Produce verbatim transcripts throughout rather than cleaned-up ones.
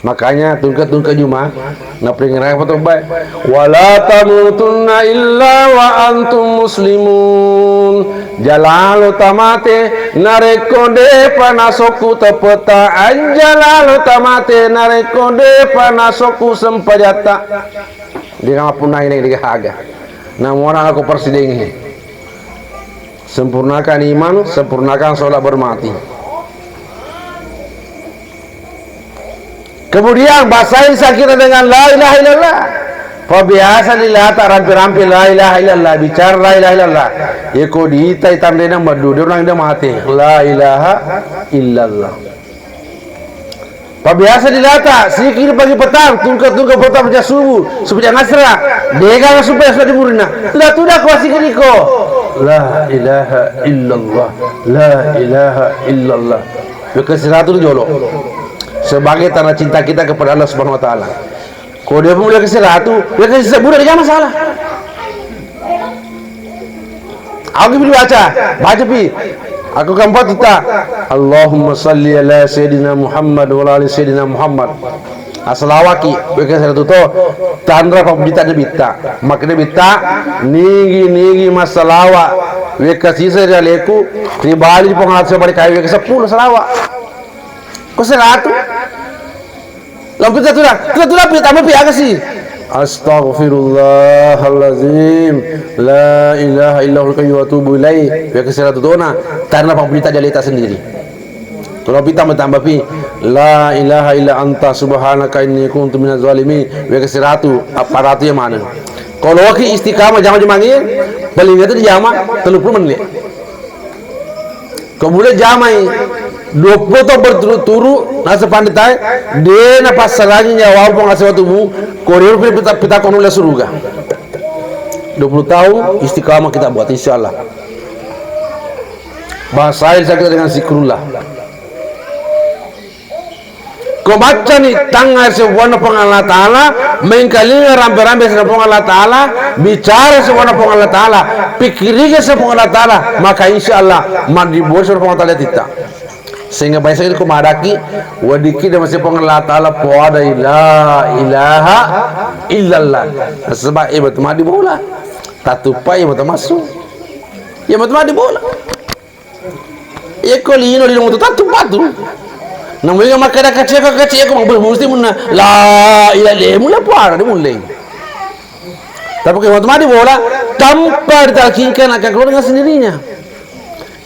Makanya tungke-tungke Juma, naperingerai apa to bae? "Wala tamutunna illa wa antum muslimun." Jalalo tamate narekko depa nasokku tepeta, ajjalalo tamate narekko depa nasokku sempajatta. Dia mappunnai neng digaga. Namona aku persidengi. Sempurnakan iman, sempurnakan sholat bermati. Kemudian, basahi lisan kita dengan la ilaha illallah. Pabiasa dilata rampe-rampe la ilaha illallah, bicara la ilaha illallah. Yeko diita itanrena maddu, dia orang ida mate. La ilaha illallah. Pabiasa dilata, sikiri pagi petang, tungke-tungke petang, baca subuh, sepanjang asra, degang supaya sudah di murina. La tuda ko sikiri ko. La ilaha illallah, la ilaha illallah. Wekka siratu jolo. Sebagai tanda cinta kita kepada Allah Subhanahu wa Ta'ala. Ko dia pun wekka siratu, wekka siratu, budak dia masalah. Aku pi baca, baca pi. Aku keempat kita. Allahumma salli ala Sayyidina Muhammad wa ala ali Sayyidina Muhammad. Asalawaki, wekka siratu to, tanra pabbita Nabitta. Makna Nabitta, nigi-nigi massalawa, wekka sisa ri aleku, ri bali di pengalaman sebalik kayu wekka sepuluh salawa. Ko siratu? Lampu tatulang, tatulang pi, tambah pi, aga si? Astaghfirullahalazim. La ilaha illa huwal hayyul qayyum wa atubu ilaih. Wekka siratu tona, tanra pabbita jaleta sendiri. Kalau pi tambah-tambah pi, la ilaha illa anta subhanaka inni kuntu minaz zalimin. Wekka siratu, apparatu ya mana? Kalau waki istiqamah jama-jamangi, paling itu di jama tellu puluh menit. Ko mulle jamai duappulo taung berturu-turu, naseng panditae, de napassarangi nyawa Puang Asa Watubu, ko riolo pita-, pita ko nulle suruga. Duappulo taung istiqamah kita buat, insyaallah. Bahasa Indonesia kita dengan zikrullah. Ko baccani tangnga ri sebuanna Puang Allah Ta'ala, mengkalinga rampe-rampe ri Puang Allah Ta'ala, bicara ri sebuanna Puang Allah Ta'ala, pikkiriga ri Puang Allah Ta'ala, maka insya Allah maddibola ri Puang Allah Ta'ala titta. Sehingga biasa ko madaki, weddikki de mase Puang Allah Ta'ala poada la ilaha illallah. Nasaba iya matu maddibola. Tatuppa iya matu massu. Iya matu maddibola. Yekko lino, lino mutu tattu patu. Namu iya makkeda kaceko, kaceko, musti munna la ilaha illallah, mulle puara de mulle. Tapi ko matu maddibola, tanpa ditalkinkan akan keluar dengan sendirinya.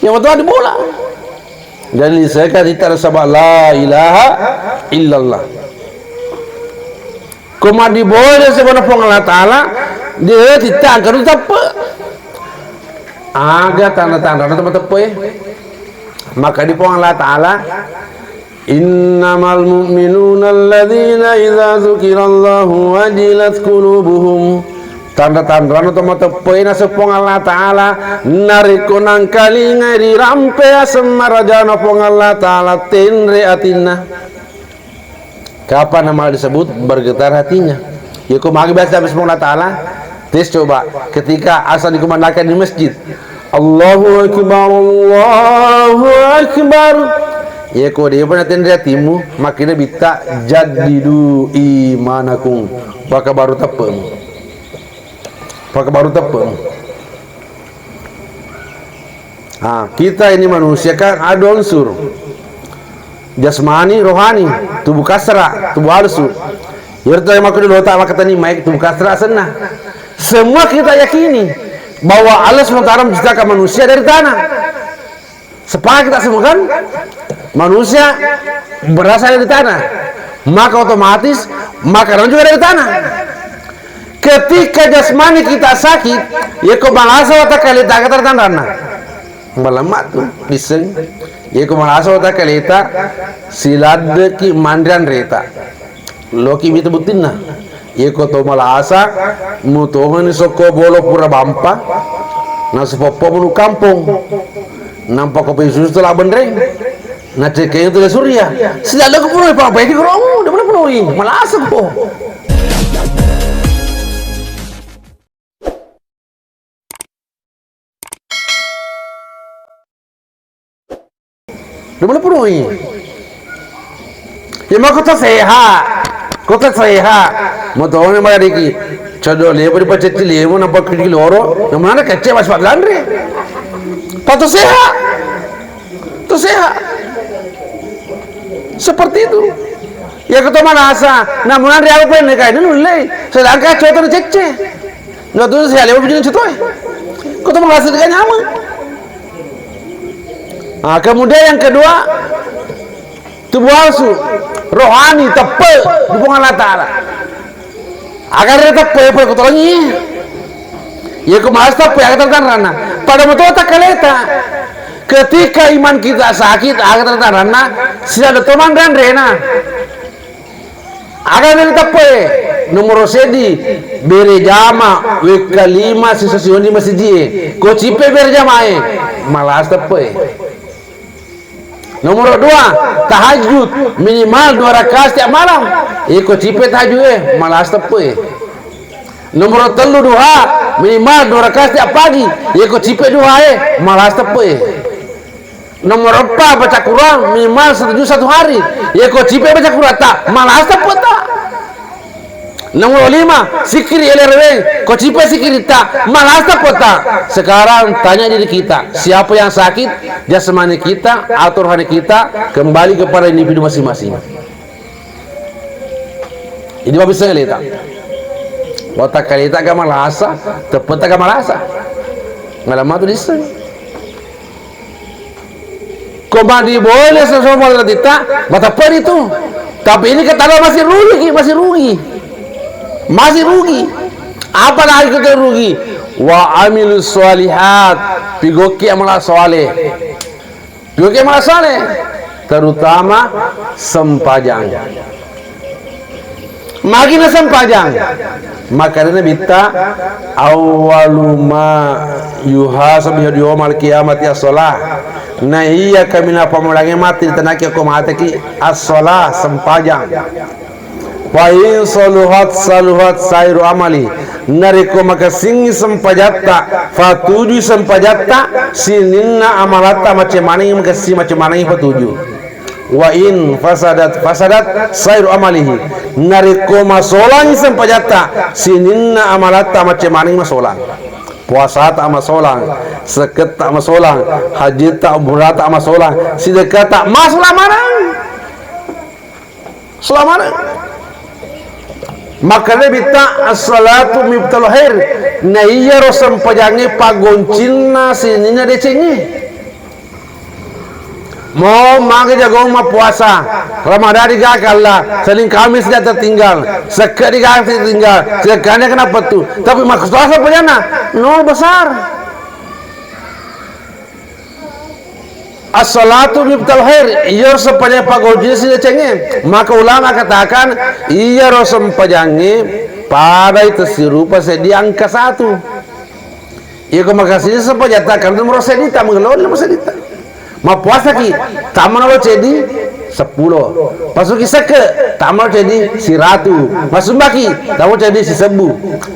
Iya matu maddibola. Jadi saya kan tidak ada sabab la ilaha illallah. Ko maddibola ri sebuanna Puang Allah Ta'ala, de titta angka teppe. Aga tanda-tandana to mateppe? Maka di Puang Allah Ta'ala, "Innamal mu'minuna alladzina idza dzukirallahu wajilat qulubuhum." Tanda-tandana to mateppe naseng Puang Allah Ta'ala, narekko nangkalingai rirampe aseng marajana Puang Allah Ta'ala, tenre atinna. Kapan namanya disebut bergetar hatinya? Ya, ko magi biasa habis Allah Ta'ala, tes coba, ketika azan dikumandangkan di masjid, "Allahu Akbar, Allahu Akbar." Ya, ko dia pernah tendri hatimu, makanya bitta jaddidu imanakum. Maka baru tepem. Maka baru tepem. Ah, kita ini manusia kan ada unsur jasmani, rohani, tubuh kasra, tubuh halus. Yaitu yang makkeda dua tak makkeda ni mai tubuh kasra senna. Semua kita yakini bahwa Allah subhanahu wa taala menciptakan manusia dari tanah. Sepakat kita semua kan? Manusia berasal dari tanah. Maka otomatis makanan juga dari tanah. Ketika jasmani kita sakit, ya ko malasa watakkale ta kata tanranna. Malemma tu, diseng. Ya ko malasa watakkale ta siladdeki manre anreta. Loki mita buttinna. Iya ko to malasa, mutohoni sokko bolo pura bampa, nasupoppo mulu kampong. Nampa ko pisusu tela benreng. Nacekeng tu surya. Sila lo ko pura pa bai di romu, de mana pura malasa ko. Udah mulai penuhi. Cuma ko to sehat, ko to sehat. Mau tahu ni mana diki? Codo lemo di pacet lemo nampak kiri loro, yang mana kecil masih pada lanre. Patu sehat, tu sehat. Seperti itu. Ya ketua manasa, namun anre aku pengen kain ini nulai. Sedangkan cowok tu cece. Nggak tuh sehat lewat begini cetoy. Ketua manasa dengan nyaman. Nah, kemudian yang kedua, tubuh asu, rohani, teppe, di Puang Allah Ta'ala. Agar dia teppe, apa kau tolongi? Ya, aku malas teppe, agar tentang rana. Pada motor tak kaleta. Ketika iman kita sakit, agar tentang rana, tidak ada teman dan rena. Aga na teppe, nomoro seddi, bere jama, wekka lima, sisa sioni masiji e. Ko cipe bere jama e, malas teppe. Nomoro dua, tahajud, minimal dua rakaat setiap malam. E, ko cipe tahajud e, malas teppe. Nomoro tellu, duha, minimal dua rakaat setiap pagi. E, ko cipe duha e, malas teppe. Nomor empat, baca Quran minimal satu juz satu hari. Ye ko cipe baca Quran ta, malas teppe ta. Nomor lima, sikiri ele reweng. Ko cipe sikiri ta, malas teppe ta. Sekarang tanya diri kita, siapa yang sakit? Jasmani kita atau rohani kita? Kembali kepada individu masing-masing. Jadi, mabisseng leta. Watakkale ta ga malasa, teppe ta ga malasa. Ngalamatu disseng. Ko mani boleh sesuai modal kita, matepperi tu. Tapi ini ketahuan masih rugi, masih rugi. Masih rugi. Apa lagi kita rugi? Wa amilus sholihat, pigokki amal saleh. Pigokki amal saleh, terutama sempajang. Magi na sempajang? Makkedana Nabitta, "Awwalu ma yuhasabu yaumal qiyamati as-shalah." Na iya kaminang pammulangnge matti ri tanakke ko mateki, as-shalah, sempajang. Fa in saluhat, saluhat sairu amali. Narekko makessingngi sempajatta, fatujui sempajatta, sininna amalatta macca manengngi makessing, macca manengngi fatuju. Wa in fasadat, fasadat sairu amalihi. Narekko masolangngi sempajatta, sininna amalatta macca manengngi masolang. Puasata masolang, sekketta masolang, hajitta, umrata masolang, sidekkata masolang maneng. Selamat. Makanya Nabitta, "As-salatu miftalu khair." Na iyaro sempajangnge paggoncinna sininna decengnge. Mo magi jago mappuasa, Ramadan digaga Allah, Senin Kamis tidak tertinggal, sekke digaga tertinggal, sekkanya kenapa tu? Tapi maksudnya sempajanna nol besar. As-salatu miftalu khair, iyaro sempajangnge paggoncinna sininna decengnge. Maka ulama katakan, iyaro sempajangnge padai tessirupa seddi angka satu. Iyako makessing sempajatta, kan nomoro seddi, tama lo nomoro seddi ta. Mappuasaki, tama nomoro seddi, seppulo. Pasuki sekke, tama nomoro seddi, siratu. Masumbaki, tama nomoro seddi, sisebbu.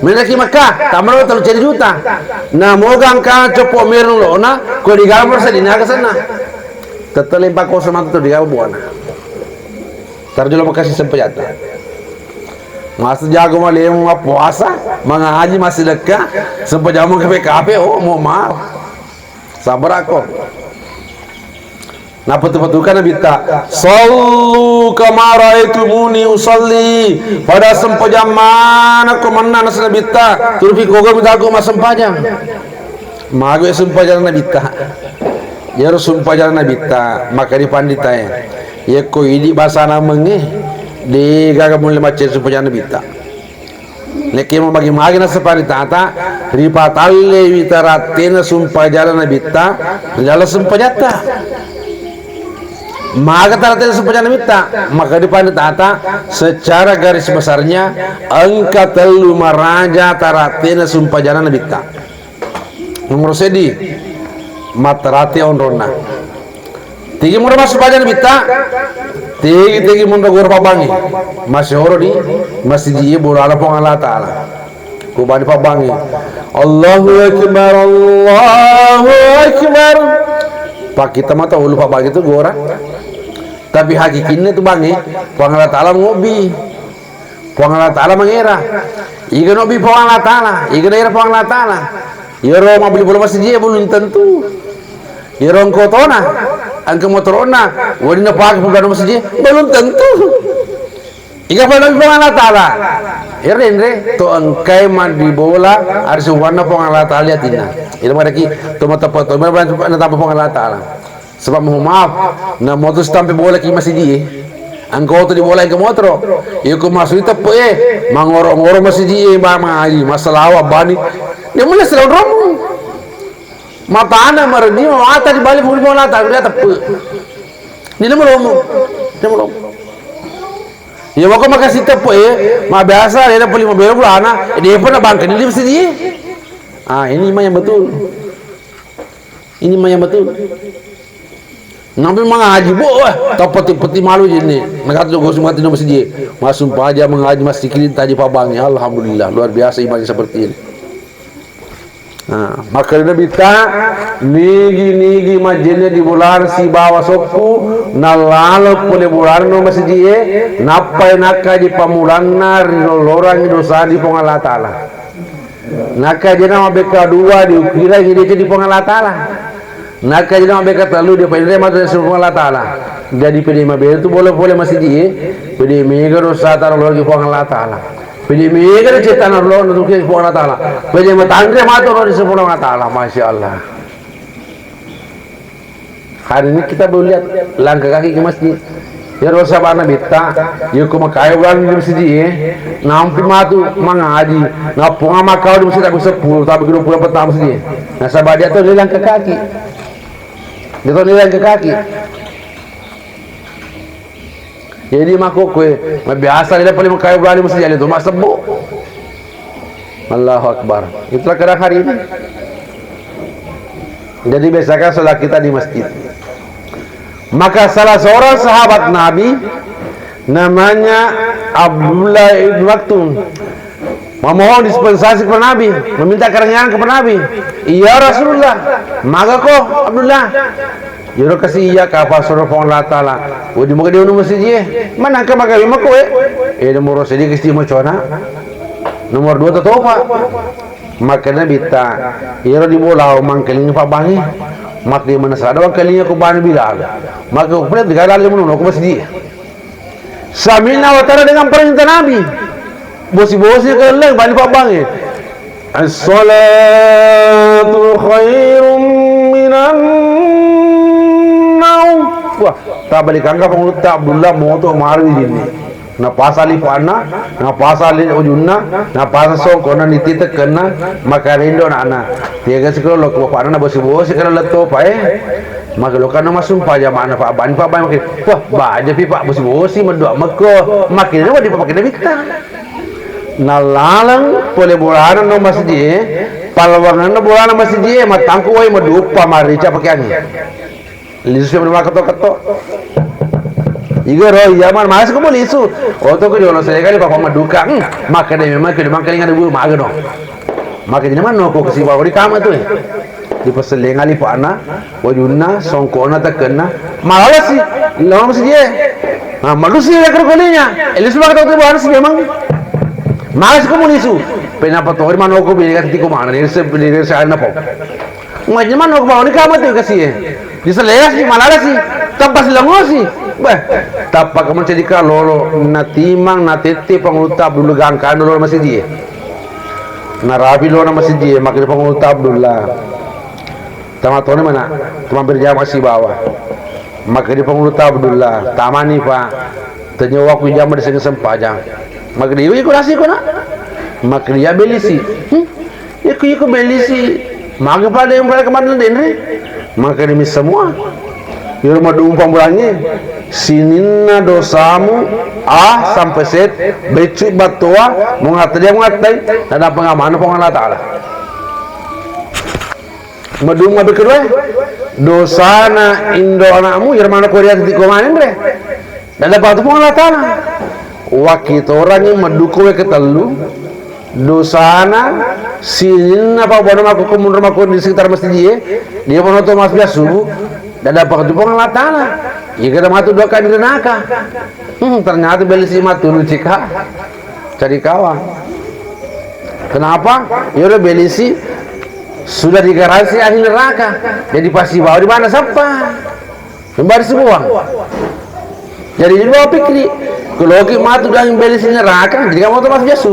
Menreki Mekka, tama nomoro tellu seddi juta. Nah, moga engka coppo mereng lona, ko digala perse dinaga senna. Tette lempa ko semata tu digala buana. Tarjolo makessing sempajatta. Masa jago malemu mappuasa, mangaji masih dekka, sempajang kape-kape, oh, mau mal. Sabar aku. Napatu-patukan Nabitta, "Sallu kama raaitumuni usalli." Pada sempajang manako mennang naseng Nabitta, turupi koga mitaku massempajang. Mago sempajang Nabitta. Iyaro sempajang Nabitta, maka di panditae. Yekko idi basana menge, de gaga mulle macca sempajang Nabitta. Nekke magi-magi naseng panritata, ripatallewi tarattena sumpajana Nabitta ri laleng sumpajatta. Maga tarattena sumpajana Nabitta? Maka di panritata, secara garis besarnya engka tellu maraja tarattena sumpajana Nabitta. Nomoro seddi, mattarate onronna. Tegi monro massumpajang Nabitta, tegi-tegi monro gora pabbangi. Masihoro di masiji e bolana Puang Allah Ta'ala. Kubani pabbangi. Allahu Akbar, Allahu Akbar. Pakita mata ulu pabbangi tu gora. Tapi hakikinna tu bangnge, Puang Allah Ta'ala mangobbi. Puang Allah Ta'ala mangera. Iga nobbi Puang Allah Ta'ala, iga naera Puang Allah Ta'ala. Iyaro mabbali bola masijie belum tentu. Iyaro engka otona, engka motorona, wedding napake pegawai masijie, belum tentu. Iga pale nobbi Puang Allah Ta'ala. Iyaro enre to engkai maddi bola, ada suwanna Puang Allah Ta'ala atinna. Iyaro madaki to mateppe to, iyaro natamba Puang Allah Ta'ala. Sebab mohon maaf, na moto sitampe bola ki masijie. Engka oto di bola engka motoro. Iyako masui teppe e, mangoro-ngoro masijie, ma mangaji, masalawa bani. Dia mulai selalu romu. Matana mareni mata di balik pukul bola tak dia teppe. Dia nama romu. Dia nama romu. Ya mako makasi teppe e, ma biasa dia pali mabela bulana, dia pernah bangkani di masijie. Ah, ini mah yang betul. Ini mah yang betul. Nampai mangaji, bo, eh, tapeti-peti malu jenne. Nakatu gosi mati nama siji. Massumpaja mangaji, massikili taji pabangi. Alhamdulillah, luar biasa iman seperti ini. Nah, maka Nabitta nigi-nigi majjenne di bulan sibawa sokku, nalalo pole bulan no masiji e, nappai nakkaji pamulanna rilolorangi dosa di Puang Allah Ta'ala. Nakkajana mabbekka dua diukirangi deceng di Puang Allah Ta'ala. Nakkajana mabbekka tellu dipainre matu deceng Puang Allah Ta'ala. Jadi pede mabela tu bola pole masiji e, pede mega dosa taro lagi Puang Allah Ta'ala. Pede mega dosa taro lagi Puang Allah Ta'ala. Pede matanre matu lagi Puang Allah Ta'ala. Masya Allah. Hari ini kita baru lihat langkah kaki ke masjid. Ya, dosa bana bitta, ya, ku makai ulang di masjid, eh. Nampi matu mangaji, napung makau di masjid tapi sepuluh, tapi dua puluh pertama masjid. Nasaba dia tu dia langkah kaki. Dia tu dia langkah kaki. Jadi makkokkoe, mabiasa leda paling makkae burane masjid ale tu massebbu. Allahu Akbar. Itulah keadaan hari ini. Jadi biasakan sholat kita di masjid. Maka salah seorang sahabat Nabi namanya Abdullah ibn Maktum memohon dispensasi kepada Nabi, meminta kerengahan kepada Nabi. "Ya Rasulullah, maga ko Abdullah?" Iyaro kasi iya kapang soro Puang Allah Ta'ala. Wedi moga diunu masiji e. Manangka magawi mako e. Eh, nomor seddi kisti macona. Nomor dua tatopa. Makana bitta. Iyaro di bola mangkalinga pabbangi. Makdi mana sada mangkalinga ko bani Bilal. Maka ko pula tiga kali menunu ko masiji e. Sami'na wa ta'na dengan perintah Nabi. Bosi-bosi ke leng bani pabbangi. As-salatu khairum minan naum. Wah, tabalik angka pangulutta Abdullah moto marwi dini. Napasali panna, napasali ujunna, napasa songkona nititekenna, makarendo anakna. Tiga sikolo loko bapakna nabosi-bosi kala letto pae. Maka lokana masumpa jama'na Pak Bani, Pak Bani makin, "Wah, baja pi Pak bosi-bosi medua mekko." Makin apa di pakai bitta. Nalaleng pole bolana no masjid e, palwanganna bolana masjid e, matangku wai maduppa marica pakai angin. Lisu siapa dua ketok-ketok. Iga ro, iya man, mas ko lisu. Oto ko jolo sekali papa maduka. Hmm, maka de memang ke memang kelingan bu maga no. Maka jadi mana ko kesiwa di kamar tu e. Dipaselleng alipa'na, wajunna, songkona, tekkenna, malalasi, lawan masjid e. Nah, malusi ya karo kolinya. Elis maka tau tu bahas memang. Malas ko mulisu. Penapa tori manoko bini kan tiko mana ni se bini se ana po. Majin manoko bawa ni kama tu kasi e. Diselengasi, malalasi, tappa silangosi. Beh, tappa kamu jadi kalolo, natimang, natette, panguluta, bulu gangkan dulu masjid e. Narapi lona masjid e, makanya panguluta Abdullah. Tama tone mana, tama berjamaah sibawa. Maka di panguluta Abdullah, tamani pa, tanya waku jama di sini sempajang. Maka di iku nasi kona. Maka dia belisi. Hmm? Iku iku belisi. Maka pada yang pada kemarin denre. Maka demi semua. Di rumah dumpang bulangi. Sininna dosamu A sampai Z, beccu battoa, mengatai dia mengatai, dan apa ngamana Puang Allah Ta'ala. Madung mabe kedua, dosana indo anakmu, iyaro maneng ko ria titi ko maneng re. Dada patu Puang Allah Ta'ala. Wakitorangi maduko we ketellu, dosana sininna pa bono mako ko munro mako di sekitar masjid e, dia mono to mas biasa subuh, dada patu Puang Allah Ta'ala. Iya kada matu dua kali neraka. Hmm, ternyata belisi matu lucika. Cari kawan. Kenapa? Ya udah belisi sudah digaransi ahli neraka. Jadi pasti bawa di mana siapa? Membari semua. Jadi di bawah pikri. Kalau kita matu dan belisi neraka, jadi kamu otomatis masuk jasu.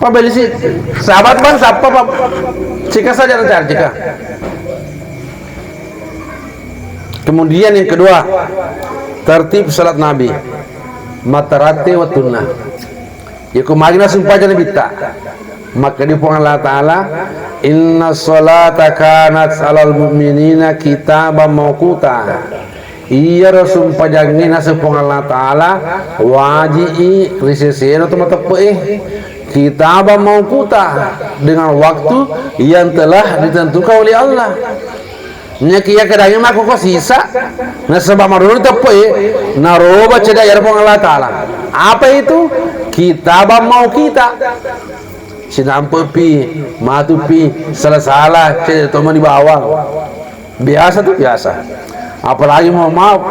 Pak belisi sahabat bang siapa pak? Cika saja cari cika. Kemudian yang kedua, tertib salat Nabi. Matarate wettunna. Yako magina sumpajang Nabitta. Maka di Puang Allah Ta'ala, "Inna salata kanat alal mu'minina kitaban mauquta." Iyaro sumpajangnge naseng Puang Allah Ta'ala, waji'i ri sesena to mateppe'e. Kitaban mauquta, dengan waktu yang telah ditentukan oleh Allah. Nyakiya kedangi makkoko sisa, nasaba maruru teppoi, naroba ceda iyaro Puang Allah Ta'ala. Apa itu? Kitaban mauquta. Sinampepi, matupi, sala-sala, ceda tomani bawang. Biasa tu biasa. Apalagi mohon maaf,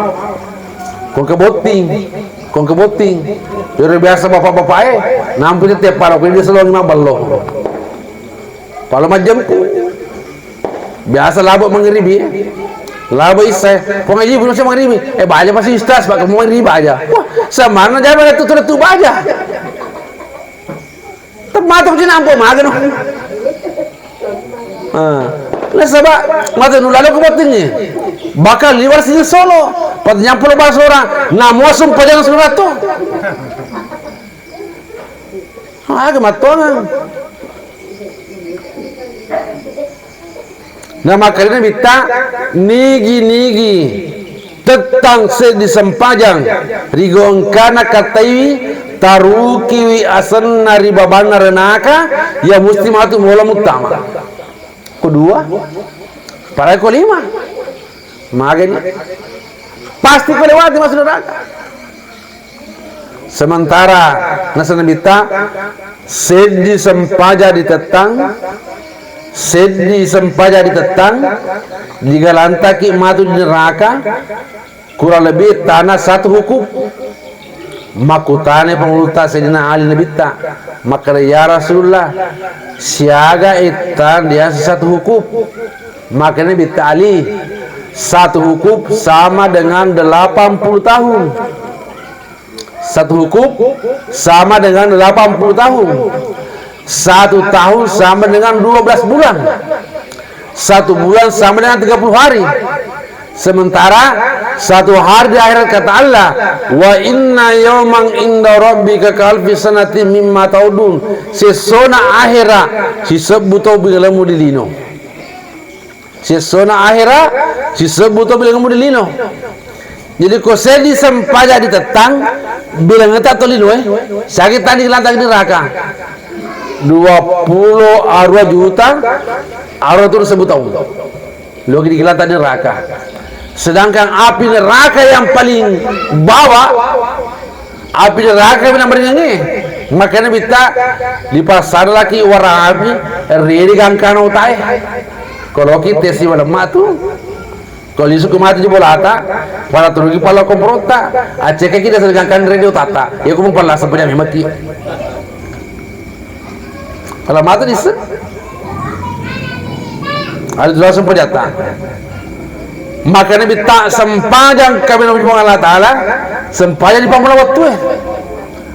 kongke botting, kongke botting. Iyaro biasa bapak-bapak e, nampu tette paro, ko dia selong maballo. Palo majjempu. Biasa labo mangribi, eh. Labo isya, eh. Pong aji belum saya mangribi. Eh, baja pasti ustaz, pak, kamu mangribi aja. Wah, sama na jaman itu tuh tuh baja. Tematu cina ampo magano. Ah. Nasaba, mata nulalo ko bottingnge. Bakal liwar sini solo. Pat nyampulo bahasa orang. Namu asum pajangan surat tuh. Aga mattongang. Na makkedani Nabitta, nigi-nigi tettang seddi sempajang, rigo engkana kattaiwi, tarukiwi asenna ri babanna renaka, ya musti matu mola muttama. Ko dua, pada ko lima. Magani. Pasti ko lewati masuk neraka. Sementara naseng Nabitta, seddi sempaja ditettang, seddi sempaja ditettang, digalantaki matu di neraka, kurang lebih tana satu hukup. Makkutana pangulutta Sayyidina Ali Nabitta, makkeda, "Ya Rasulullah, siaga ettang diase satu hukup?" Makkeda Nabitta, "Ali, satu hukup sama dengan delapan puluh tahun." Satu hukup sama dengan delapan puluh tahun. Satu tahun sama dengan dua belas bulan. Satu bulan sama dengan tiga puluh hari. Sementara satu hari di akhirat kata Allah, "Wa inna yauman inda rabbika ka alfi sanatin mimma ta'udun." Sesona akhirat sisebbu tau bilalemmu di lino. Sessona ahera, sisebbu to bilangmu di lino. Jadi ko seddi sempaja ditettang, bilangeta to lino, eh. Sakit tadi gelantang di neraka. Dua puluh arua juta, arua tu sebbu taung. Loki di gelantang di neraka. Sedangkan api neraka yang paling bawah, api neraka memang ringangnge. Makanya Nabitta, dipassalaki warang api, ridi gangkana utae. Koloki tesi walemma tu. Kalau lisu ku mati di bolata, pada turuki pala komporotta. Acekaki dasar gangkana ridi utatta. Ya ku mempallasa punya memaki. Kalau mati di se-, ada tu langsung pejatta. Makanya Nabitta sempajang kami Nabi Allah Ta'ala, sempajang di panggola waktu, eh.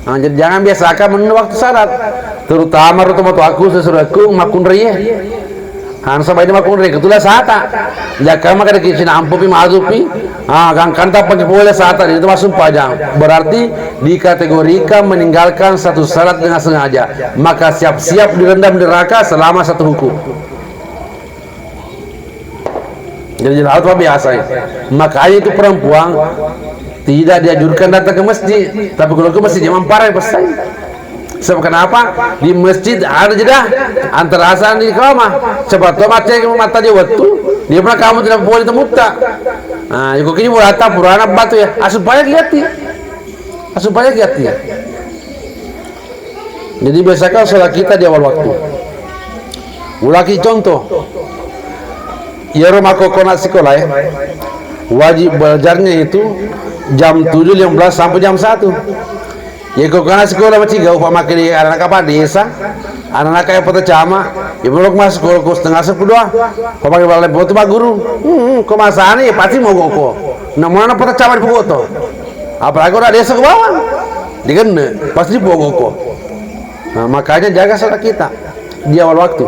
Ah, jadi jangan biasakan menunda waktu salat. Terutama ro tomatoaku, sesuruhku, makkunrai, eh. Ah, nasaba ini makkunrai, kebetulan sata. Jaka maka deki cina ampupi, mazupi. Ah, gangkanta pagi pole sata, itu masuk pajang. Berarti dikategorikan meninggalkan satu salat dengan sengaja. Maka siap-siap direndam neraka selama satu hukum. Jadi jelas itu biasa, ya. Makanya itu perempuan tidak dianjurkan datang ke masjid. Tapi kalau ke masjid, jangan parah, pesan. Sebab kenapa? Di masjid ada jeda antara asar di kamar. Sebab tu mati mata dia waktu, dia pernah kamu tidak boleh temutta. Nah, iko kini bolata purana batu ya. Ah, supaya kiati. Ah, supaya kiati. Jadi biasakan sholat kita di awal waktu. Ulaki contoh. Iyaro makkokona sikolae, Wajib belajarnya itu jam tujuh lima belas sampai jam satu. Yeko kana sekolah macigau, upamaki di anak-anak apa desa, anak-anak yang patacama, ya belok masuk sekolah ko setengah sepuluh doang. Upamaki bala foto pak guru, hmm, ko masana ya pasti mau goko. Namun anak patacama di foto. Apalagi orang desa ke bawah, digenne, pasti di goko. Nah, makanya jaga salat kita di awal waktu.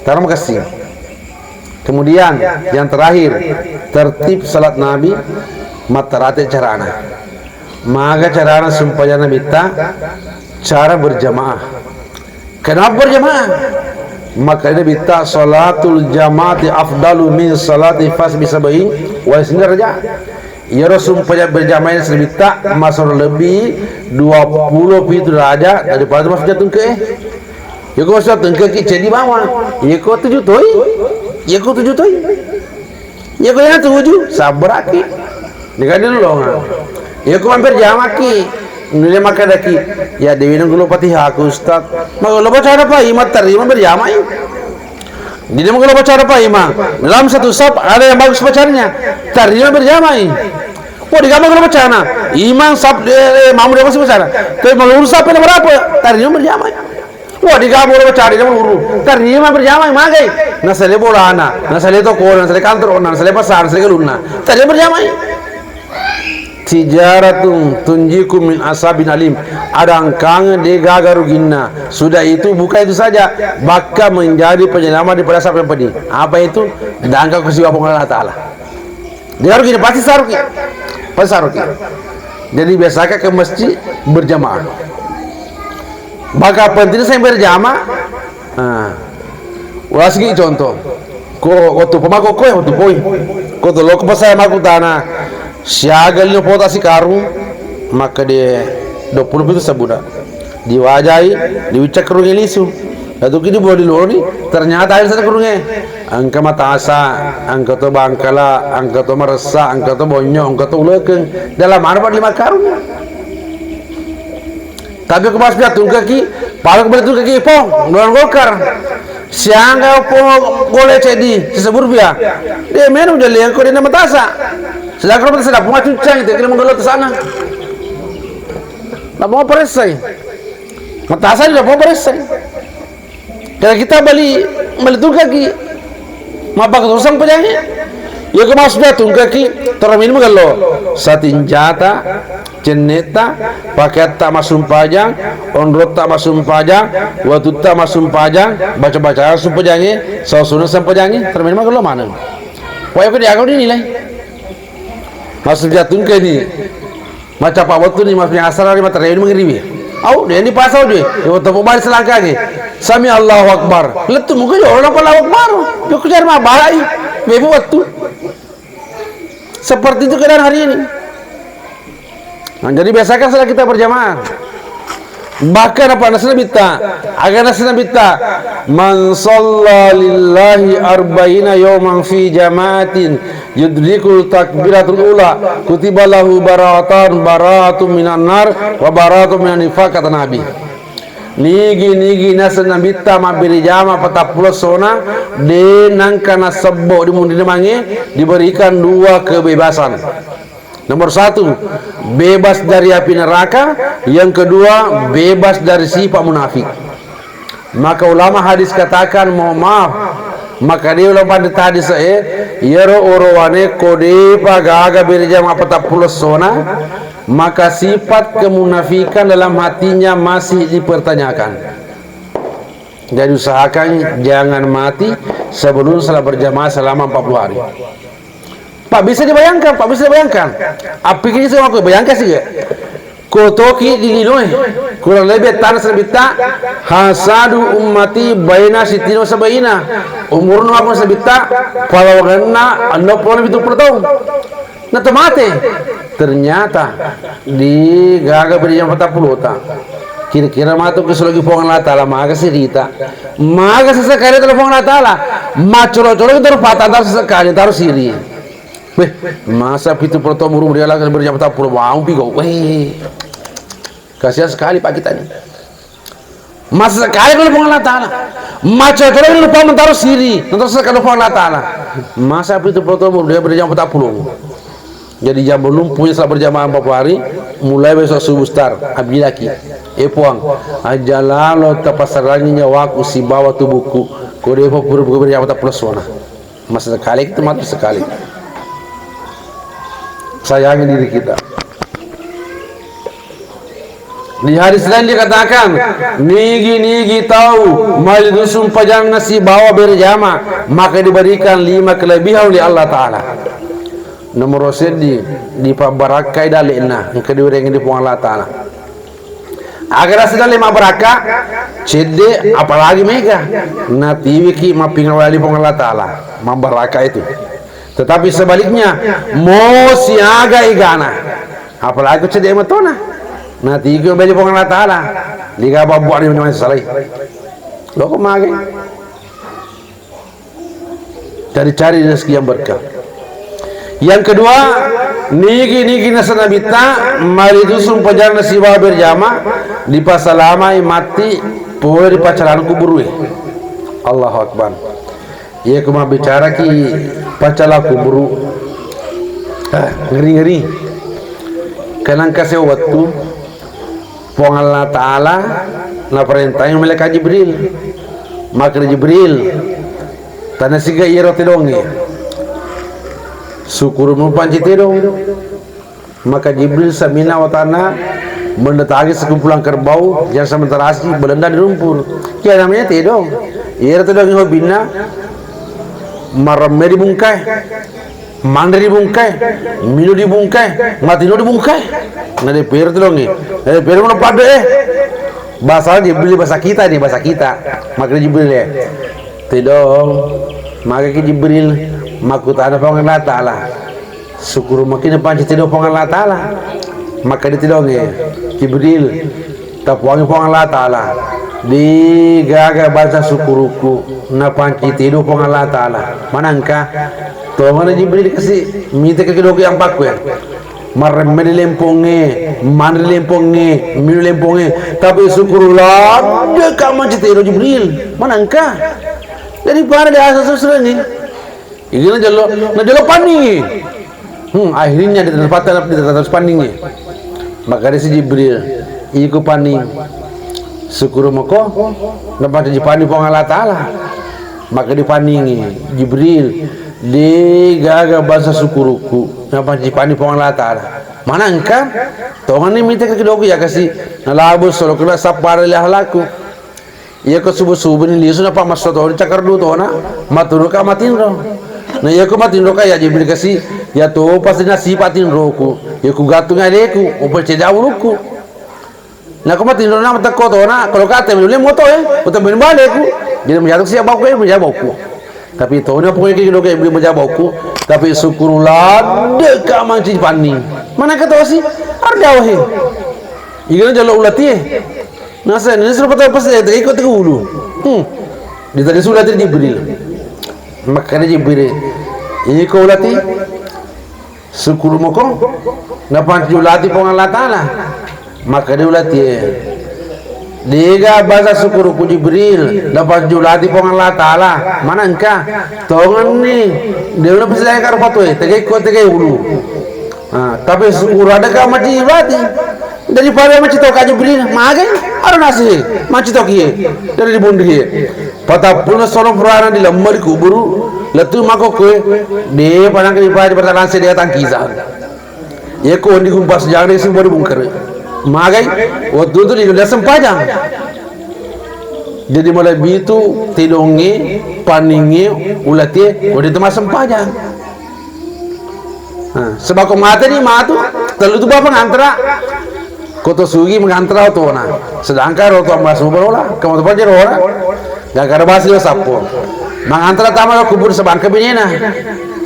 Tarang makasih. Kemudian yang terakhir, tertib salat Nabi, mattarate carana. Maga carana sumpajang Nabitta, cara berjamaah. Kenapa berjamaah? Maka Nabitta, salatul jamaati afdalu min salati fas bisabain wa isni daraja. Iyaro sumpajang berjamaah Nabitta masero lebbi dua puluh pitu daraja daripada masuk jatungke. Yeko masuk jatungke ki ceddi bawang. Yeko tuju toi. Yeko tuju toi. Yeko yang tuju, sabbaraki. Deka dulu nga. Yeko mampir jamaki. Nule makadaki. Ya dewi nang gulo patihaku ustaz. Magolo bacana pa imam tarima berjamai. Jadi magolo bacana pa imam. Dalam satu saf ada yang bagus bacanya. Tarima berjamai. Wah, di kamar kalau bacana. Imam saf eh, eh, mamu dia masih bacana. Tapi mau lurus apa yang berapa? Tarima berjamai. Wah, di kamar kalau bacana dia lurus. Tarima berjamai magai. Nasale bolana, nasale toko, nasale kantor, nasale pasar, nasale galunna. Tarima berjamai. Tijaratun tunjikum min asabin alim. Adangkang de gaga ruginna. Sudah itu bukan itu saja, bahkan menjadi penyelamat daripada asap yang pedih. Apa itu? Dangka kusiwa Allah Taala. Dia rugi pasti saruki. Pasti saruki. Jadi biasakan ke masjid berjamaah. Maka penting saya berjamaah. Nah, ulasiki contoh. Ko waktu pemako koe waktu poi. Ko tolo ko pasai maku tanah. Siaga lino pota si karung. Maka dia dua puluh itu sebuda. Diwajai, diucak kerungi lisu. Lalu kini boleh diloni. Ternyata ada satu kerungi. Engka matasa, engka to bangkala, engka to maressa, engka to bonyo, engka to ulekeng. Dalam mana pada lima karung? Tapi aku pas piatu kaki, paling kembali tu kaki pong, doang golkar. Siangga pong gole cedi, sesebur pia. Dia menu jadi yang kau dia matasa. Sedangkan matasa dah bunga cucang itu, kena menggelot sana. Dah mau peresai. Matasa dah mau peresai. Kalau kita beli, beli tungkaki, mappakatusa sempajangnge. Iya ko maksudnya tungkaki, terminum magello. Satinjata, cennetta, pakeatta massumpajang, onrotta massumpajang, watutta massumpajang, baca-baca sumpajangnge, sausuna sempajangnge, terminum magello maneng. Wah, aku dia aku dinilai. Maksudnya tungkani. Macapa wettu ni mas asar ni materi ni mangiriwi. Au, dia ni pasau je. Dia wettu bali selangkange. Sami Allahu Akbar. Lettu mungkin orang Allahu Akbar. Yo kejar mah balai. Bebo wettu. Seperti itu keadaan hari ini. Nah, jadi biasakan salat kita berjamaah. Bahkan apa nasna bitta? Aga nasna bitta? Man shalla lillahi arba'ina yawman fi jama'atin yudrikul takbiratul ula kutiba lahu bara'atan bara'atun minan nar wa bara'atun minan nifaq, kata Nabi. Nigi-nigi naseng Nabitta mabbere jama patappulo essona, de nangka nasebbo di munrina mange diberikan dua kebebasan. Nomor satu, bebas dari api neraka. Yang kedua, bebas dari sifat munafik. Maka ulama hadis katakan, mohon maaf, maka dia ulama hadis eh, yero orowane kodepa gaga bere jama patappulo essona, maka sifat kemunafikan dalam hatinya masih dipertanyakan. Jadi usahakan jangan mati sebelum salat berjamaah selama empat puluh hari. Pak, bisa dibayangkan, Pak, bisa dibayangkan. Appikiri sama aku, bayangkan sih ya. Kotoki di linoe, kurang lebih tanah serbita, hasadu ummati baina sittina sabaina. Umurna aku serbita, palawanganna enam puluh pitu puluh tahun. Nah, temate. Ternyata di gaga beri jam empat puluh ta. Kira-kira matu ke sulagi Puang Allah Ta'ala, maga sirita. Maga sesekali telepon Allah Ta'ala. Macolo-colo kita rupa tantar sesekali, taruh siri. Weh, masa pitu puluh tahun umur dia lagi berjam empat puluh, mau pigo. Weh. Kasihan sekali Pak kita ini. Masa sekali kalau Puang Allah Ta'ala. Macam tu lagi lupa mentaro siri. Mentaro sekali Puang Allah Ta'ala. Masa itu foto dia berjam empat puluh. Jadi jam belum punya salat berjamaah empat puluh hari, mulai besok subuh start. Abdi laki. Eh Puang, aja lalo tapasarangi nyawaku sibawa tubuhku. Kode pura berjamaah empat puluh suara. Masa sekali itu mati sekali. Sayangi diri kita. Di hadis lain dikatakan, nigi-nigi tau malidu sumpajanna sibawa berjama, maka diberikan lima kelebihan oleh Allah Ta'ala. Nomor seddi, dipabbarakkai dalle'na, engka diwerengi di Puang Allah Ta'ala. Agara sedang lima baraka, cedde apalagi mega. Natiwiki mappingawali Puang Allah Ta'ala, mabbaraka itu. Tetapi sebaliknya, mo siaga egana. Apalagi ko cedde matona. Natiwiki mabeli Puang Allah Ta'ala. Liga babbuak di mana salai. Loko mage. Cari-cari rezeki yang berkah. Yang kedua, nigi-nigi nasa Nabitta, malidu sumpajanna sibawa berjama, dipasalamai matti, pole di pacaran kuburue. Allahu Akbar. Iya, ku mabbicara ki pacala kuburu. Ah, ngeri-ngeri. Kenang kasih waktu Puang Allah Ta'ala naparentai malaikat Jibril. Maka Jibril, tana siga iyaro tedongnge. Sukuru mupanci tedong. Maka Jibril samina watana mendatangi sekumpulan kerbau yang sementara asli belendam di lumpur. Ya namanya tedong. Iyaro tedong hobinna maremme di bungkai. Manre di bungkai, minu di bungkai, matino di bungkai. Nade pero tedongnge. Nade pero mana pada eh. Bahasa Jibril bahasa kita ini, bahasa kita. Makanya Jibril ya. Tedong, maka ki Jibril, makutana Puang Allah Ta'ala. Sukuru makina panci tedong Puang Allah Ta'ala. Maka di tedongnge, Jibril, tapuangi Puang Allah Ta'ala. Di gaga basa sukuruku, napanci tedong Puang Allah Ta'ala. Manangka, Tongana Jibril kasi, mita ke kedoki ampakku ya. Marremme di lempongnge, manre di lempongnge, minu lempongnge. Tapi syukur ladde ka manci tero Jibril. Manangka. Jadi pada di asa susrengi. Ini na jelo, na jelo paningi. Hmm, akhirnya di tempat di atas paningi. Maka di si Jibril, iko paning. Syukur mako, na pada jipani Puang Allah Ta'ala. Maka dipaningi Jibril, de gaga basa sukuruku, napancipani Puang Allah Ta'ala. Manangka, tongani mita kedoki ya kasi, nalabu solo kena sapara liahalaku. Iya ko subuh-subuh ni lisu napa maso toni cakar du tona, maturu ka matinro. Na iya ko matinro ka ya Jibril kasi, ya to pasti nasipa tinroku, ya ku gatunga leku, opo ceda uruku. Nako matinro na matekko tona, kalau kata melu le moto eh, uta melu baleku. Jadi menjatuh siap bauku eh, menjatuh bauku. Tapi tona pokoknya kiki doke beli menjatuh bauku. Tapi syukur ladde ka manci panni. Mana kata si? Arda wahe. Igana jalo ulati eh. Nasa ini suruh patah pas eh, ikut ke ulu. Hmm. Ditanya sudah tadi Jibril. Makanya Jibril. Ini kau ulati. Sukuru moko, napancu lati Puang Allah Ta'ala. Maka dia ulati, eh. Dega basa sukuru ku Jibril, napancu lati Puang Allah Ta'ala. Manangka, tongenni, dia udah pasti karo patu eh, tegai ko tegai ulu. Ah, tapi sukuru ada ka maci lati. Daripada maci toka Jibril, magai, ada nasi, maci toki eh. Dari di bundi eh. Patappuna sono purana di lemma di kuburu, lettu makkokkoe, de panangka dipaja pertalanse de tangkisa. Yeko wendi kumpas jang de simbo di bungkere. Magai, wettu tu di sempajang. Jadi malebbi tu tedongnge, paningnge, ulatie, wedding tu massempajang. Nah, sebab ko mate ni matu, tellu tu bapa ngantara. Koto sugi mengantara otona. Sedangkan roto ambasu barola, kamu tu pajero ora. Gak ada basi lo sappo. Mengantara tama lo kubur sebangka binena.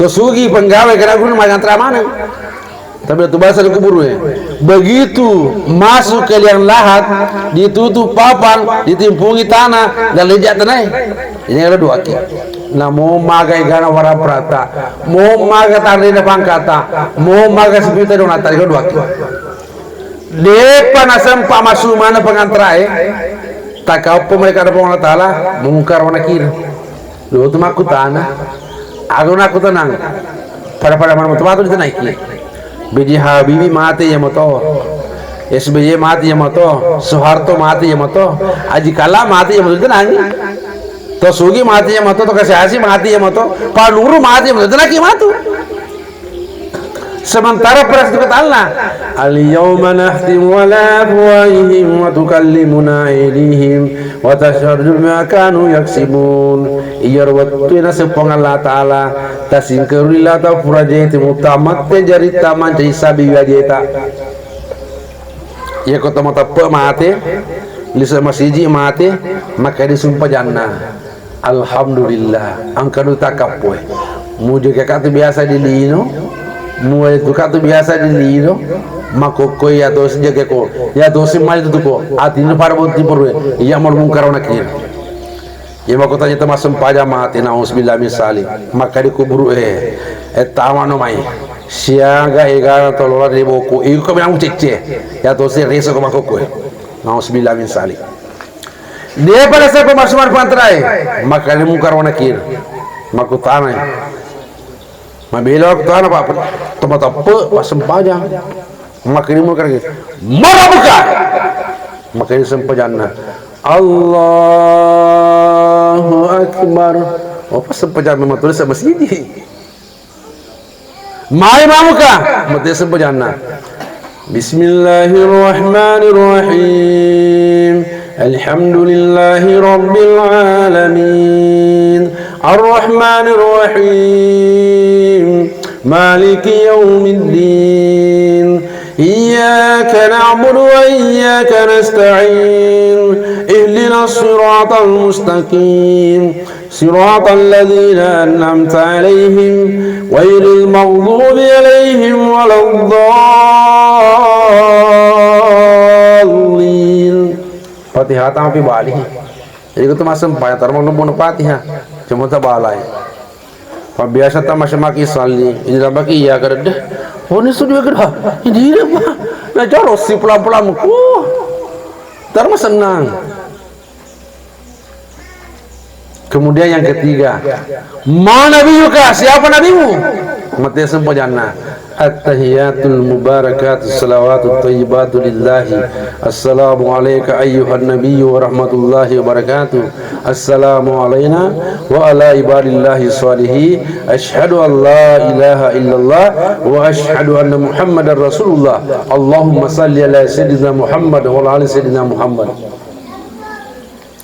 To sugi penggawe kena guru mengantara mana. Tapi tu bahasa di kubur eh. Begitu masuk ke liang lahat, ditutup papan, ditimpungi tanah, dan lejak tanah. Ini ada dua ki. Namo magai gana wara prata, mo maga tandina pangkata, mo maga sipita dona tadi dua ki. Depa nasempa masuk mana pengantara eh. Takappo mereka ada Puang Allah Ta'ala, Mungkar wa Nakir. Lo tu makkutana, aga nakkutanang. Pada-pada mana tu matu ditanaiki. B J Habibie mate iya mato. S B Y mate iya mato. Soeharto mate iya mato. Haji Kalla mate iya mato ditanangi. To Sugi mate iya mato, to Kasiasi mate iya mato. Pak Nuru mate iya mato, ditanangi matu. Sementara perasaan kata Allah, "Al-yauma nakhtimu ala afwahihim wa tukallimuna aidihim wa tashhadu bima kanu yaksibun." Iyaro wettué naseng Puang Allah Ta'ala, tasingkerui lata furaje timu tamatte jaritta mancaji sabi wajeta. Iyako to mateppe mate, lise masiji mate, maka disumpajanna. Alhamdulillah, engka dua takkappoe. Mujokeka tu biasa di lino, muwale tu ka tu biasa di lino, makokkoi ya tosi jokeko, ya tosi mai tu ko, atini pada botting perue, iya mau Mungkar wa Nakir. Iya makkutana ta massempajang mate, nauzubillah min zalik. Maka di kuburu e, e tamano mai. Siaga egana tolola di boku, iko bilang cecce. Ya tosi reso ko makokkoi. Nauzubillah min zalik. Dia pada siapa masuk pantrai, maka dia Mungkar wa Nakir. Makkutana. Mabela makkutana, Pak, tempat apa? Pas sempajang. Maka dia Mungkar lagi. Mana buka? Maka dia sempajanna. Allahu Akbar. Oh, pas sempajang memang tulis sama sini. Mai mamuka, mate sempajanna. Bismillahirrahmanirrahim. Alhamdulillahi rabbil alamin. Arrahmanirrahim. Maliki yaumiddin. Iyyaka na'budu wa iyyaka nasta'in. Ihdinas siratal mustaqim. Siratal ladzina an'amta 'alaihim ghairil maghdubi 'alaihim waladdallin. Fatihah tampi bali. Jadi itu masem paya tarma nubbu Fatihah. Cuma tabalai. Pabbiasa ta masem maki salli. Ini tambaki iya kadedde. Oh, ini sudah kada. Ini dia, Pak. Nah, jaro si pelan-pelan. Oh. Tarma senang. Kemudian yang ketiga, "Ma nabiyuka?" Siapa nabimu? Mate sempajanna. At-tahiyatul mubarakatu salawatu thayyibatu lillahi. Assalamu alayka ayyuhan nabiyyu wa rahmatullahi wa barakatuh. Assalamu alayna wa ala ibadillahi shalihi. Ashhadu an la ilaha illallah wa ashhadu anna Muhammadar Rasulullah. Allahumma salli ala sayyidina Muhammad wa ala ali sayyidina Muhammad.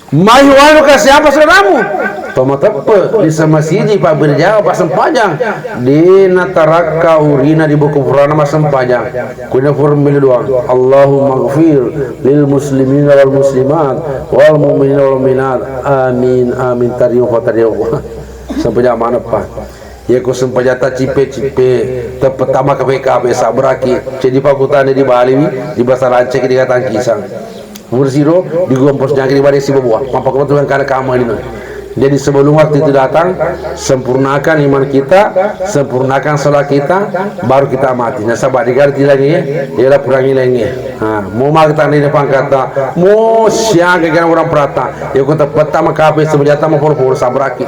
Mayuwanuka, siapa saudaramu? Tomateppe, di semasiji, Pak, berjamaah, Pak, sempajang. Dena tarakka urina di buku purana massempajang. Kuna formil doang. Allahumma gfir lil muslimina wal muslimat wal mu'minina wal mu'minat. Amin, amin. Tarima, Pak, tarima, Pak. Sempajang mana, Pak? Yako sempajatta cipe-cipe, teppetama kape-kape, sabraki. Jadi pakutane di Bali, di bahasa Rancak, di kata kisang. Mursiro, di gompos nyaki di bade sibawa. Mapakutang kana kama ini. Jadi sebelum waktu itu datang, sempurnakan iman kita, sempurnakan sholat kita, baru kita mati. Nasaba di gari tilangi, ya, ya purangi lengi. Ha, mau maka tanda ini pangkata, mau siaga kena orang perata. Yako teppetama kape, sempajatta mau poro-poro sabraki.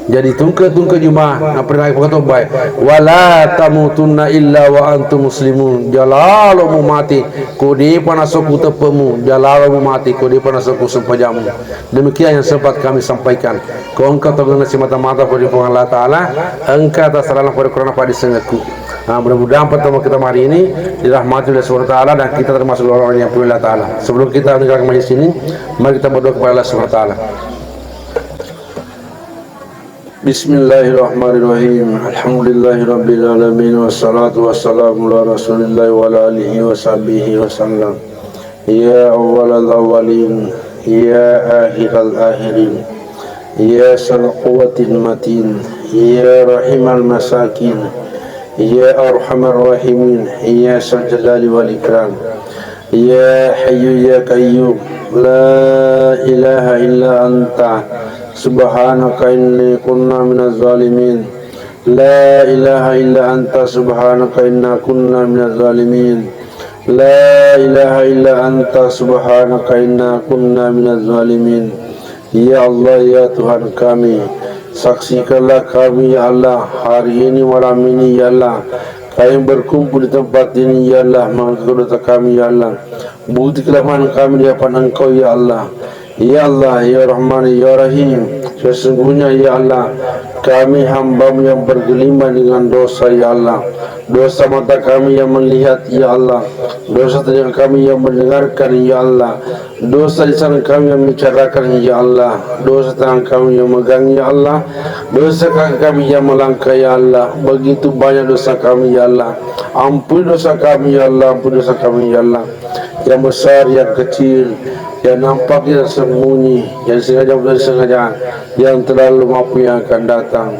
Jadi tungke-tungke juma, napperengngi pakatobbae, "Wala tamutunna illa wa antum muslimun." Jalalo mu mati ko depa nasoku teppemu, jalalo mu mati ko depa nasoku sempajamu. Demikian yang sempat kami sampaikan. Ko engka tongeng simata-mata pada Puang Allah Ta'ala, engka tasarana pada Quran pada sengekku. Nah, mudah-mudahan pertemuan kita hari ini dirahmati oleh Allah Subhanahu wa Ta'ala dan kita termasuk orang-orang yang diridhoi Allah Ta'ala. Sebelum kita meninggalkan majlis ini, mari kita berdoa kepada Allah Subhanahu wa Ta'ala. Bismillahirrahmanirrahim. Alhamdulillahirabbil alamin, wassalatu wassalamu ala Rasulillah wa ala alihi wa sahbihi wa sallam. Ya awwalal awwalin, ya akhiral akhirin, ya zal quwwatil matin, ya rahimal masakin, ya arhamar rahimin, ya zal jalali wal ikram. Ya Hayyu ya Qayyum, la ilaha illa anta, subhanaka inni kunna minaz zalimin. La ilaha illa anta, subhanaka inna kunna minaz zalimin. La ilaha illa anta subhanaka inna kunna minaz zalimin. Ya Allah, ya Tuhan kami, saksikanlah kami, ya Allah, hari ini, malam ini, ya Allah, kami berkumpul di tempat ini, ya Allah, mengaku dosa kami, ya Allah. Bukti kelemahan kami di hadapan Engkau, ya Allah. Ya Allah, ya Rahman, ya Rahim, sesungguhnya, ya Allah, kami hamba-Mu yang bergelimang dengan dosa, ya Allah. Dosa mata kami yang melihat, ya Allah. Dosa telinga kami yang mendengarkan, ya Allah. Dosa lisan kami yang membicarakan, ya Allah. Dosa tangan kami yang megang, ya Allah. Dosa kaki kami yang melangkah, ya Allah. Begitu banyak dosa kami, ya Allah. Ampuni dosa kami, ya Allah. Ampuni dosa kami, ya Allah. Yang besar, yang kecil, yang nampak, yang sembunyi, yang sengaja, yang tidak sengaja, yang telah lalu maupun yang akan datang.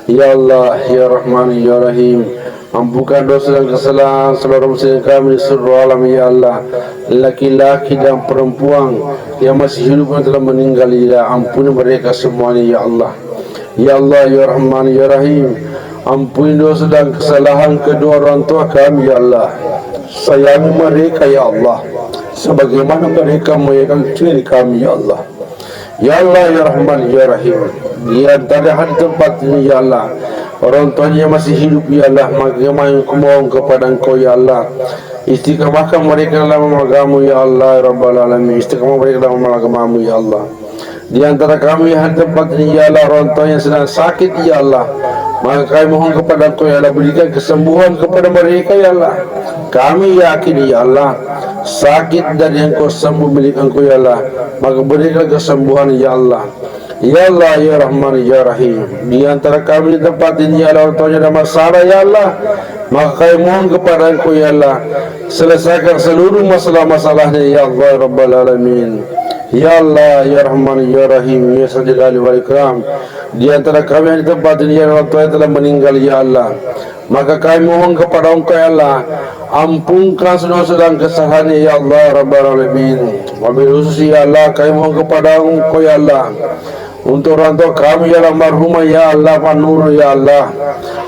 Ya Allah, ya Rahman, ya Rahim, ampunkan dosa dan kesalahan saudara muslim kami di seluruh alam, ya Allah. Laki-laki dan perempuan yang masih hidup dan telah meninggal, ya Allah, ampuni mereka semuanya, ya Allah. Ya Allah, ya Rahman, ya Rahim, ampuni dosa dan kesalahan kedua orang tua kami, ya Allah. Sayangi mereka, ya Allah, sebagaimana mereka menyayangi kami, ya Allah. Ya Allah, ya Rahman, ya Rahim, di antara hal tempat ini, ya Allah, orang tuanya masih hidup, ya Allah, maka kami mohon kepada Engkau, ya Allah, istiqamahkan mereka dalam agama-Mu, ya Allah, ya Rabbal Alamin, istiqamah mereka dalam agama-Mu, ya Allah. Di antara kami yang hadir tempat ini, ya Allah, orang tuanya sedang sakit, ya Allah, maka kami mohon kepada Engkau, ya Allah, berikan kesembuhan kepada mereka, ya Allah. Kami yakin, ya Allah, sakit dari Engkau, sembuh milik Engkau, ya Allah, maka berikan kesembuhan, ya Allah. Ya Allah, ya Rahman, ya Rahim, di antara kami di tempat ini, ya Allah, orang tuanya ada masalah, ya Allah, maka kami mohon kepada Engkau, ya Allah, selesaikan seluruh masalah-masalahnya, ya Allah, ya Rabbal Alamin. Ya Allah, ya Rahman, ya Rahim, ya Zal Jalali wal Ikram, di antara kami yang di tempat ini, ya Allah, tuanya telah meninggal, ya Allah, maka kami mohon kepada Engkau, ya Allah, ampunkan dosa dan kesalahannya, ya Allah, ya Rabbal Alamin. Wabil khusus, ya Allah, kami mohon kepada Engkau, ya Allah, untuk orang tua kami, ya Allah, almarhumah, ya Allah, Pak Nurul, ya Allah,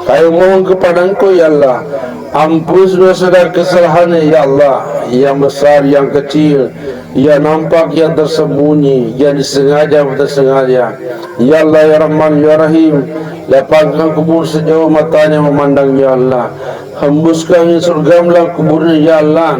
kami mohon kepada Engkau, ya Allah, ampuni dosa dan kesalahannya, ya Allah, yang besar, yang kecil, yang nampak, yang tersembunyi, yang disengaja atau tak sengaja. Ya Allah, ya Rahman, ya Rahim, lapangkan kubur sejauh matanya memandang, ya Allah. Hembuskan angin surga-Mu dalam kuburnya, ya Allah.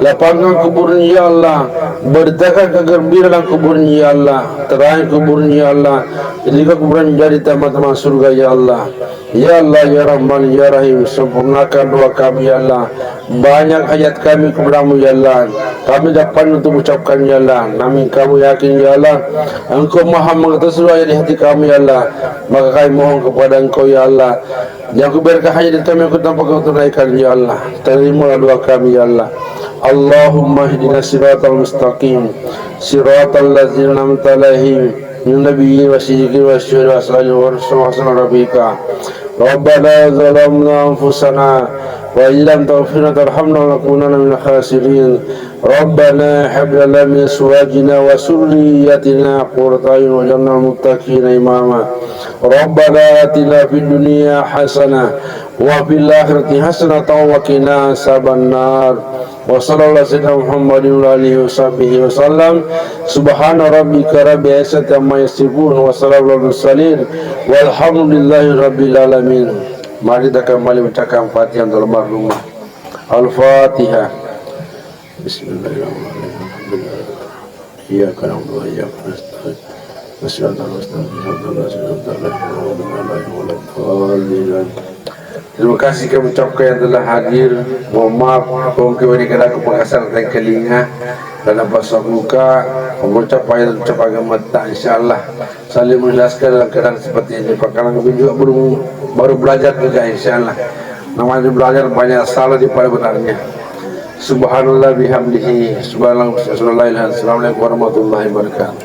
Lapangkan kuburnya, ya Allah. Beritakan kegembiraan dalam kuburnya, ya Allah. Terangi kuburnya, ya Allah. Jadikan kuburan jadi taman-taman surga, ya Allah. Ya Allah, ya Rahman, ya Rahim, sempurnakan doa kami, ya Allah. Banyak hajat kami kepada-Mu, ya Allah. Kami dapat untuk mengucapkan, ya Allah. Namun kami yakin, ya Allah, Engkau Maha mengetahui seluruh yang di hati kami, ya Allah. Maka kami mohon kepada Engkau, ya Allah, yang kuberikan hajat kami, Engkau tanpa Kau tunaikan, ya Allah. Terimalah doa kami, ya Allah. Allahumma ihdina siratal mustaqim, siratal ladzina an'amta alaihim, من النبيين والصديقين والشهداء والصالحين وحسن أولئك رفيقا. ربنا ظلمنا أنفسنا وإن لم تغفر لنا وترحمنا لنكونن من الخاسرين. ربنا هب لنا من أزواجنا وذرياتنا قرة أعين واجعلنا للمتقين إماما. ربنا آتنا في الدنيا حسنة وفي الآخرة حسنة وقنا عذاب النار. وصلى الله على سيدنا محمد وعلى آله وصحبه وسلم. سبحان ربك رب العزة عما يصفون وسلام على المرسلين والحمد لله رب العالمين. Mari kita kembali bacakan Fatihah untuk almarhumah. Al-Fatihah. Bismillahirrahmanirrahim. Alhamdulillah. Iyyaka na'budu wa iyyaka nasta'in. Ihdinas siratal mustaqim, siratal ladzina an'amta 'alaihim, ghairil maghdubi 'alaihim waladdallin. Terima kasih kami ucapkan yang telah hadir. Mohon maaf, kongke wani kada aku pakasar tengkelinga dan apa suka mengucap ayat ucap agama tak, insyaallah. Saling mengikhlaskan dalam keadaan seperti ini. Karena kami juga baru, baru belajar juga, insyaallah. Namanya belajar, banyak salah daripada benarnya. Subhanallah bihamdihi, subhanallah, subhanallah. Assalamualaikum warahmatullahi wabarakatuh.